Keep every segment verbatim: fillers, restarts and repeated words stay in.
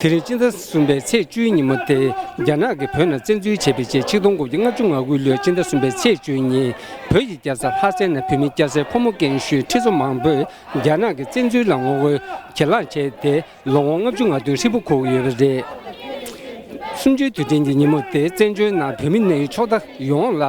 དེ་རིང་སྤྱི་ཟླ་གསུམ་པའི་ཚེས་བཅུའི་ཉིན་མོ་དེ། རྒྱ་ནག་གིས་བོད་ནང་བཙན་འཛུལ་བྱས་པའི་རྗེས་ཆིག་སྟོང་དགུ་བརྒྱ་ལྔ་བཅུ་ང་དགུའི་ལོའི་སྤྱི་ཟླ་གསུམ་པའི་ཚེས་བཅུའི་ཉིན། བོད་ཀྱི་རྒྱལ་ས་ལྷ་སའི་ནང་བོད་མི་སྐྱ་སེར་ཕོ་མོ་རྒན་གཞོན་ཁྲི་ཚོ་མང་པོས་རྒྱ་ནག་གི་བཙན་འཛུལ་ལ་ངོ་རྒོལ་གྱེན་ལངས་བྱས་ཏེ། ལོ་ངོ་ལྔ་བཅུ་ང་བདུན་ཧྲིལ་པོ་འཁོར་གྱི་ཡོད་པ་རེད། གསུམ་བཅུའི་དུས་དྲན་གྱི་ཉིན་མོ་དེ་བཙན་བྱོལ་ནང་བོད་མི་གནས་ཡུལ་ཕྱོགས་མཐའ་ཡོངས་ལ་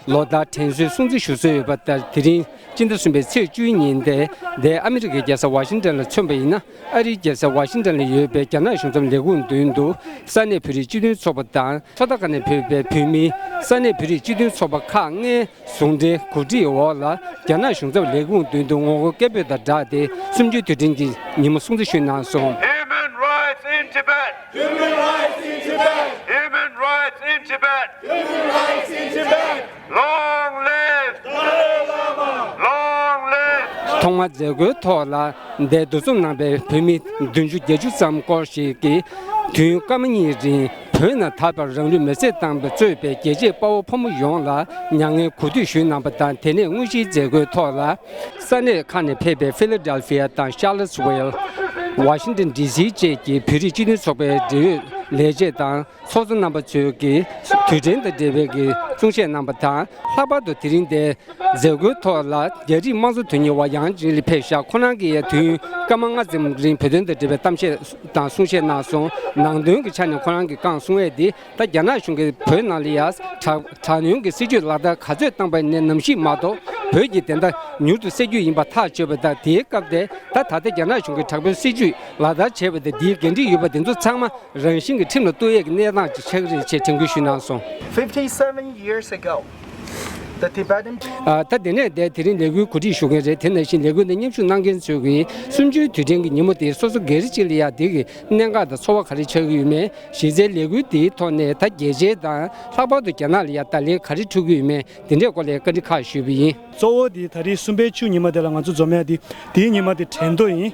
ལོ་ལྟར་དྲན་གསོའི་སྲུང་བརྩི་ཞུ་སྲོལ་ཡོད་པ་ལྟར། དེ་རིང་སྤྱི་ཟླ་གསུམ་པའི་ཚེས་བཅུའི་ཉིན་དེ། འདས་ཨ་མི་རི་ཀའི་རྒྱལ་ས་ཝ་ཤིང་ཏན་ལ་མཚོན་པ་ཡིན་ན། ཨ་རིའི་རྒྱལ་ས་ཝ་ཤིང་ཏན་ལ་ཡོད་པའི་རྒྱ་ནག་གཞུང་ཚབ་ལས་ཁུངས་མདུན་དུ། ས་གནས་བོད་རིགས་སྤྱི་མཐུན་ཚོགས་པ་དང་། ཕྱོགས་མཐའ་ཁག་ནས་ཕེབས་པའི་བོད་མི། ས་གནས་བོད་རིགས་སྤྱི་མཐུན་ཚོགས་པ་ཁག་ལྔའི་ཟུང་འབྲེལ་གོ་སྒྲིག་འོག་ལ། རྒྱ་ནག་གཞུང་ཚབ་ལས་ཁུངས་མདུན་དུ་ངོ་རྒོལ་སྐད་འབོད་དང་སྦྲགས་ཏེ། གསུམ་བཅུའི་དུས་དྲན་གྱི་ཉིན་མོ་སྲུང་བརྩི་ཞུས་གནང་སོང་། Human rights in Tibet! Human rights in Tibet! Human rights in Tibet! Human rights in Tibet! Long live! Dalai Lama! Long live! ཐོག་མར་མཛད་སྒོའི་ཐོག་ལ། འདས་འདུ་འཛོམས་གནང་པའི་བོད་མི་བདུན་ཅུ་བརྒྱད་ཅུ་ཙམ་སྐོར་ཞིག་གིས། དུས་ཡུན་སྐར་མ་གཉིས་རིང་བོད་ནང་ད་བར་རང་ལུས་མེར་སྲེག་བཏང་བ་གཙོས་པའི་རྒྱལ་གཅེས་དཔའ་བོ་ཕོ་མོ་ཡོངས་ལ་མྱ་ངན་གུས་འདུད་ཞུས་གནང་པ་དང་། དེ་ནས་དངོས་གཞིའི་མཛད་སྒོའི་ཐོག་ལ། ས་གནས་ཁག་ནས་ཕེབས་པའི་ཕི་ལ་ཌེལ་ཕི་ཡ་དང་ཤར་ལོ་སི་ཝིལ། ཝ་ཤིང་ཏན་ཌི་སི་བཅས་ཀྱི་བོད་རིགས་སྤྱི་མཐུན་ཚོགས་པའི་འབྲེལ་ཡོད་ལས་བྱེད་དང་ཚོགས་གཙོ་རྣམ་པ་ཚོས་ཀྱིས་དུས་དྲན་དང་འབྲེལ་བའི་གི་གསུང་བཤད་གནང་པ་དང་། ལྷག་པར་དུ་དེ་རིང་འདིར་མཛད་སྒོའི་ཐོག་ལ་རྒྱ་རིགས་དམངས་གཙོ་དོན་གཉེར་བ་ཡང་ཅིན་ལི་ཕེབས་ཤག་ཁོང་རང་གིས་ཡང་དུས་ཡུན་སྐར་མ་ལྔ་ཙམ་རིང་བོད་དོན་དང་འབྲེལ་བའི་གཏམ་བཤད་དང་གསུང་བཤད་གནང་སོང་། ནང་དོན་གྱི་ཆ་ནས་ཁོང་རང་གིས་གང་གསུང་ཡས་འདི། ད་རྒྱ་ནག་གཞུང་གིས་བོད་ནང་ལ་ཡ་དྲག་དྲག་གནོན་གྱི་སྲིད་བྱུས་ལག་བསྟར་ག་ཚོད་བཏང་པ་ནས་ནམ་ཞིག་མ་གཏོགས་བོད་ཀྱི་བདེན་མཐའ་མྱུར་དུ་གསལ་རྒྱུ་ཡིན་པ་ཐག་ཆོད་པ་དང་། དེའི་སྐབས་དེ་ད་ད་ལྟ་རྒྱ་ནག་གཞུང་གིས་དྲག་པོའི་སྲིད་བྱུས་ལག་བསྟར་བྱས་པ་དེ། འདིའི་འགན་འཁྲི་ཡོད་པ་དེ་ཚོ་ཚང་མ་རང་བཞིན་གྱིས་ཁྲིམས་ལ་གཏུག་ཡས་ཀྱི་གནས་སྟངས་ཅིག་ཆགས་ཀྱི་རེད་ཅེས་དྲན་སྐུལ་ཞུས་གནང་སོང་། Fifty-seven years ago, the Tibetan ཨ། ད་དེ་ནས་དེ་དེ་རིང་ལས་འགུལ་གོ་སྒྲིག་ཞུ་མཁན་རེད། དེ་ནང་བཞིན་ལས་འགུལ་འདི་མཉམ་ཞུགས་གནང་མཁན་ཚོས་ཀྱིས་གསུམ་བཅུའི་དུས་དྲན་གྱི་ཉིན་མོ་དེ་སོ་སོ་སྒེར་གཅིག་ལ་ཡ་དེ་གི་གནད་འགག་དང་ཚོར་བ་ག་རེ་ཆགས་ཀྱི་ཡོད་མེད། གཞི་རྩའི་ལས་འགུལ་དེའི་ཐོག་ནས་ད་རྒྱལ་སྤྱི་དང་ལྷག་པར་དུ་རྒྱ་ནག་ལ་ཡ་བརྡ་ལན་ག་རེ་འཕྲོད་ཀྱི་ཡོད་མེད། དེ་འདྲའི་སྐོར་ལ་བཀའ་འདྲི་ཁག་ཞུས་པ་ཡིན། གཙོ་བོ་དེ་ད་རེས་གསུམ་པའི་བཅུ་ཉི་མ་དེ་ལ་ང་ཚོ་འཛོམས་ཡ་དེ། དེའི་ཉི་མ་དེ་དྲན་ཐོ་ཡིན།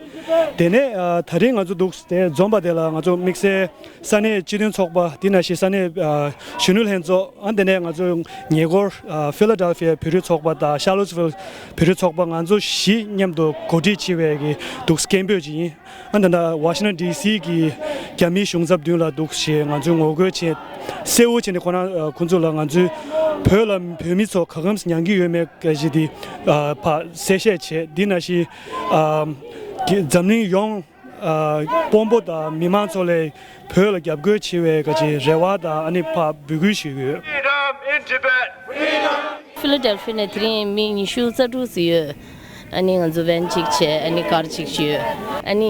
དེ་ནས་ཨ། ད་རེས་ང་ཚོ་འདུག་དེ་འཛོམས་པ་དེ་ལ་ང་ཚོ་དམིགས་བསལ་ས་གནས་སྤྱི་མཐུན་ཚོགས་པ། དེ་ནང་བཞིན་ས་གནས་ཨ། གཞོན་ནུ་ལྷན་ཚོགས། ཨ། དེ་ནས་ང་ཚོ་ཉེ་འཁོར་ཨ། ཕི་ལ་ཌེལ་ཕི་ཡ་བོད་རིགས་ཚོགས་པ་དང་ཤར་ལོ་སི་ཝིལ་བོད་རིགས་ཚོགས་པ། ང་ཚོ་བཞི་མཉམ་དུ་གོ་སྒྲིག་བྱས་པའི་གི་འདུག་སྐད་འབོད་ཅིག་ཡིན། ཨ། ད་ལྟ་ཝ་ཤིང་ཏན་ཌི་སི་གི་རྒྱ་མི་གཞུང་ཚབ་མདུན་ལ་འདུག་བྱས་ང་ཚོས་ངོ་རྒོལ་བྱས། གསལ་བོ་བྱས་ནས་ཁོ་རང་ཨ། ཁོང་ཚོ་ལ་ང་ཚོས་བོད་ལ་བོད་མི་ཚོ་ག་གམ་མྱང་གི་ཡོད་མེད་ག་ཞིག་དེ་ཨ། ཕར་གསལ་བཤད་བྱས། དེ་ནང་བཞིན་ཨ། གི་འཛམ་གླིང་ཡོངས་ཨ། དཔོན་པོ་དང་མི་མང་ཚོ་ལ་བོད་ལ་རྒྱབ་སྐྱོར་བྱེད་པའི་ག་ཅིག་རེ་བ་དང་། ཨ་ནི་ཕར་འབོད་སྐུལ་ཞུས་ཡོད། Freedom in Tibet! Freedom! ཕི་ལ་ཌེལ་ཕི་ཡ་ནས་དེ་རིང་མི་ཉི་ཤུ་རྩ་དྲུག་ཙམ་ཡོད། ཨ་ནི་ང་ཚོ་ཝེན་གཅིག་བྱས། ཨ་ནི་ཀར་གཅིག་བྱས་ཡོད། ཨ་ནི་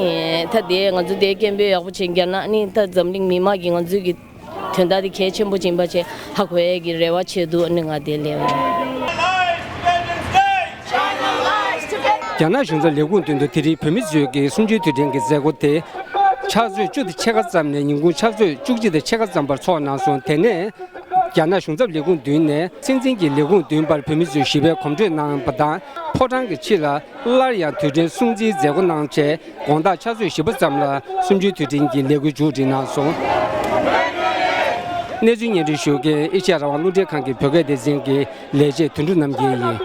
ད་དེ་ང་ཚོ་དེ་སྐད་འབོད་ཡག་པོ་བྱས་བརྒྱབ་ན། ཨ་ནི་ད་འཛམ་གླིང་མི་མང་གིས་ང་ཚོའི་གི་དོན་དག་དེ་གལ་ཆེན་པོ་ཅིག་ཡིན་པ་ཅིག་ཧ་གོ་ཡས་ཀྱི་རེ་བ་བྱས་འདུག་ཨ་ནི་ང་དེ་སླེབས་ཡིན། རྒྱ་ནག་གཞུང་ཚབ་ལས་ཁུངས་མདུན་དུ་དེ་རིང་བོད་མི་ཚོས་ཀྱི་གསུམ་བཅུའི་དུས་དྲན་གྱི་མཛད་སྒོ་དེ་ཕྱག་ཚོད་བཅུ་དང་ཕྱེད་ཀ་ཙམ་ནས་ཉིན་གུང་ཕྱག་ཚོད་བཅུ་གཅིག་དང་ཕྱེད་ཀ་ཙམ་བར་འཚོགས་གནང་སོང་། དེ་ནས་རྒྱ་ནག་གཞུང་ཚབ་ལས་ཁུངས་མདུན་ནས་སྲིད་འཛིན་གྱི་ལས་ཁུངས་མདུན་བར་བོད་མི་ཚོས་ཞི་བའི་གོམ་བགྲོད་གནང་པ་དང་། ཕོ་བྲང་གི་ཕྱི་ལ་སླར་ཡང་དུས་དྲན་སྲུང་བརྩིའི་མཛད་སྒོ་གནང་བྱས། དགོང་དག་ཕྱག་ཚོད་བཞི་པ་ཙམ་ལ་གསུམ་བཅུའི་དུས་དྲན་གྱི་ལས་འགུལ་མཇུག་སྒྲིལ་གནང་སོང་། གནས་ཚུལ་སྙན་སྒྲོན་ཞུ་མཁན་ཨེ་ཤ་ཡ་རང་དབང་རླུང་འཕྲིན་ཁང་གི་བོད་སྐད་སྡེ་ཚན་གྱི་ལས་བྱེད་དོན་གྲུབ་རྣམ་རྒྱལ་ཡིན།